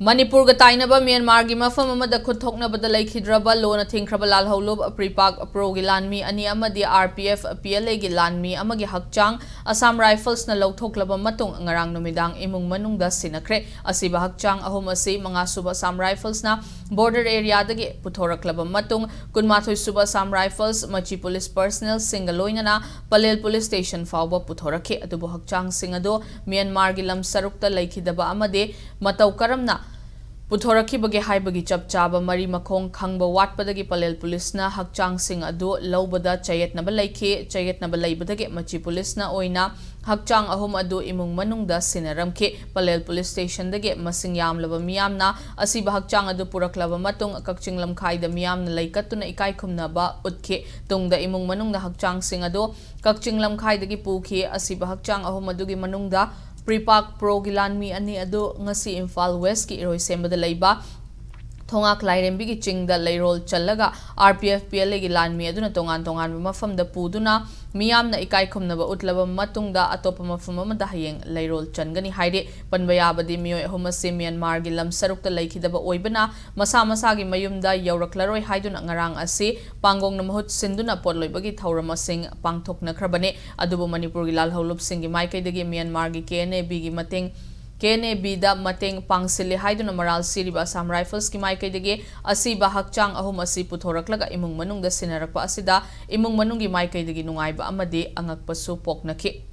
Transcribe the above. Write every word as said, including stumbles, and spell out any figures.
ꯃꯅꯤꯄꯨꯔꯒ ꯇꯥꯏꯅꯕ ꯃ꯭ꯌꯥꯟꯃꯥꯔꯒꯤ ꯃꯐꯝ ꯑꯃꯗ ꯈꯨꯠ ꯊꯣꯛꯅꯕꯗ ꯂꯩꯈꯤꯗ꯭ꯔꯕ ꯂꯣꯅ ꯊꯤꯡꯈ꯭ꯔꯕ ꯂꯥꯜꯍꯧꯂꯨꯞ ꯄ꯭ꯔꯤꯄꯥꯛ ꯄ꯭ꯔꯣꯒꯤ ꯂꯥꯟꯃꯤ ꯑꯅꯤ ꯑꯃꯗꯤ RPF PLAꯒꯤ ꯂꯥꯟꯃꯤ ꯑꯃꯒꯤ ꯍꯛꯆꯥꯡ Assam Riflesꯅ ꯂꯧꯊꯣꯛꯂꯕ ꯃꯇꯨꯡ ꯉꯔꯥꯡ ꯅꯨꯃꯤꯗꯥꯡ ꯏꯃꯨꯡ ꯃꯅꯨꯡꯗ ꯁꯤꯟꯅꯈ꯭ꯔꯦ꯫ ꯑꯁꯤꯕ ꯍꯛꯆꯥꯡ ꯑꯍꯨꯝ ꯑꯁꯤ ꯃꯉꯥꯁꯨꯕ Assam Riflesꯅ border areaꯗꯒꯤ ꯄꯨꯊꯣꯔꯛꯂꯕ ꯃꯇꯨꯡ ꯀꯨꯟꯃꯥꯊꯣꯏ ꯁꯨꯕ Assam Rifles ꯃꯆꯤ police personnelꯁꯤꯡꯒ ꯂꯣꯏꯅꯅ ꯄꯂꯦꯜ police station ꯐꯥꯎꯕ ꯄꯨꯊꯣꯔꯛꯈꯤ꯫ ꯑꯗꯨꯕꯨ ꯍꯛꯆꯥꯡꯁꯤꯡ ꯑꯗꯨ ꯃ꯭ꯌꯥꯟꯃꯥꯔꯒꯤ ꯂꯝ ꯁꯔꯨꯛꯇ ꯂꯩꯈꯤꯗꯕ ꯑꯃꯗꯤ ꯃꯇꯧ ꯀꯔꯝꯅ ꯄꯨꯊꯣꯔꯛꯈꯤꯕꯒꯦ ꯍꯥꯏꯕꯒꯤ ꯆꯞ ꯆꯥꯕ ꯃꯔꯤ ꯃꯈꯣꯡ ꯈꯪꯕ ꯋꯥꯠꯄꯗꯒꯤ ꯄꯂꯦꯜ policeꯅ ꯍꯛꯆꯥꯡꯁꯤꯡ ꯑꯗꯨ ꯂꯧꯕꯗ ꯆꯌꯦꯠꯅꯕ ꯂꯩꯈꯤ꯫ ꯆꯌꯦꯠꯅꯕ ꯂꯩꯕꯗꯒꯤ ꯃꯆꯤ policeꯅ ꯑꯣꯏꯅ ꯍꯛꯆꯥꯡ ꯑꯍꯨꯝ ꯑꯗꯨ ꯏꯃꯨꯡ ꯃꯅꯨꯡꯗ ꯁꯤꯟꯅꯔꯝꯈꯤ꯫ ꯄꯂꯦꯜ police stationꯗꯒꯤ ꯃꯁꯤꯡ ꯌꯥꯝꯂꯕ ꯃꯤꯌꯥꯝꯅ ꯑꯁꯤꯕ ꯍꯛꯆꯥꯡ ꯑꯗꯨ ꯄꯨꯔꯛꯂꯕ ꯃꯇꯨꯡ ꯀꯛꯆꯤꯡ ꯂꯝꯈꯥꯏꯗ ꯃꯤꯌꯥꯝꯅ ꯂꯩꯀꯠꯇꯨꯅ ꯏꯀꯥꯏ ꯈꯨꯝꯅꯕ ꯎꯠꯈꯤ꯫ ꯇꯨꯡꯗ ꯏꯃꯨꯡ ꯃꯅꯨꯡꯅ ꯍꯛꯆꯥꯡꯁꯤꯡ ꯑꯗꯨ ꯀꯛꯆꯤꯡ ꯂꯝꯈꯥꯏꯗꯒꯤ ꯄꯨꯈꯤ꯫ ꯑꯁꯤꯕ ꯍꯛꯆꯥꯡ ꯑꯍꯨꯝ ꯑꯗꯨꯒꯤ ꯃꯅꯨꯡꯗ ꯄ꯭ꯔꯤꯄꯥꯛ ꯄ꯭ꯔꯣꯒꯤ ꯂꯥꯟꯃꯤ ꯑꯅꯤ ꯑꯗꯨ ꯉꯁꯤ ꯏꯝꯐꯥꯜ Westꯀꯤ ꯏꯔꯣꯏꯁꯦꯝꯕꯗ ꯂꯩꯕ ꯊꯣꯉꯥꯛ ꯂꯥꯏꯔꯦꯝꯕꯤꯒꯤ ꯆꯤꯡꯗ ꯂꯩꯔꯣꯜ ꯆꯜꯂꯒ RPF PLAꯒꯤ ꯂꯥꯟꯃꯤ ꯑꯗꯨꯅ ꯇꯣꯉꯥꯟ ꯇꯣꯉꯥꯟꯕ ꯃꯐꯝꯗ ꯄꯨꯗꯨꯅ ꯃꯤꯌꯥꯝꯅ ꯏꯀꯥꯏ ꯈꯨꯝꯅꯕ ꯎꯠꯂꯕ ꯃꯇꯨꯡꯗ ꯑꯇꯣꯞꯄ ꯃꯐꯝ ꯑꯃꯗ ꯍꯌꯦꯡ ꯂꯩꯔꯣꯜ ꯆꯟꯒꯅꯤ ꯍꯥꯏꯔꯤ꯫ ꯄꯟꯕ ꯌꯥꯕꯗꯤ ꯃꯤꯑꯣꯏ ꯑꯍꯨꯝ ꯑꯁꯤ ꯃ꯭ꯌꯥꯟꯃꯥꯔꯒꯤ ꯂꯝ ꯁꯔꯨꯛꯇ ꯂꯩꯈꯤꯗꯕ ꯑꯣꯏꯕꯅ ꯃꯁꯥ ꯃꯁꯥꯒꯤ ꯃꯌꯨꯝꯗ ꯌꯧꯔꯛꯂꯔꯣꯏ ꯍꯥꯏꯗꯨꯅ ꯉꯔꯥꯡ ꯑꯁꯤ ꯄꯥꯡꯒꯣꯡꯅ ꯃꯍꯨꯠ ꯁꯤꯟꯗꯨꯅ ꯄꯣꯠꯂꯣꯏꯕꯒꯤ ꯊꯧꯔꯝ ꯑꯁꯤꯡ ꯄꯥꯡꯊꯣꯛꯅꯈ꯭ꯔꯕꯅꯤ꯫ ꯑꯗꯨꯕꯨ ꯃꯅꯤꯄꯨꯔꯒꯤ ꯂꯥꯜꯍꯧꯂꯨꯞꯁꯤꯡꯒꯤ ꯃꯥꯏꯀꯩꯗꯒꯤ ꯃ꯭ꯌꯥꯟꯃꯥꯔꯒꯤ KNABꯒꯤ ꯃꯇꯦꯡ, KNABꯗ ꯃꯇꯦꯡ ꯄꯥꯡꯁꯤꯜꯂꯤ ꯍꯥꯏꯗꯨꯅ ꯃꯔꯥꯜ ꯁꯤꯔꯤꯕ Assam Riflesꯀꯤ ꯃꯥꯏꯀꯩꯗꯒꯤ ꯑꯁꯤꯕ ꯍꯛꯆꯥꯡ ꯑꯍꯨꯝ ꯑꯁꯤ ꯄꯨꯊꯣꯔꯛꯂꯒ ꯏꯃꯨꯡ ꯃꯅꯨꯡꯗ ꯁꯤꯟꯅꯔꯛꯄ ꯑꯁꯤꯗ ꯏꯃꯨꯡ ꯃꯅꯨꯡꯒꯤ ꯃꯥꯏꯀꯩꯗꯒꯤ ꯅꯨꯡꯉꯥꯏꯕ ꯑꯃꯗꯤ ꯑꯉꯛꯄꯁꯨ ꯄꯣꯛꯅꯈꯤ꯫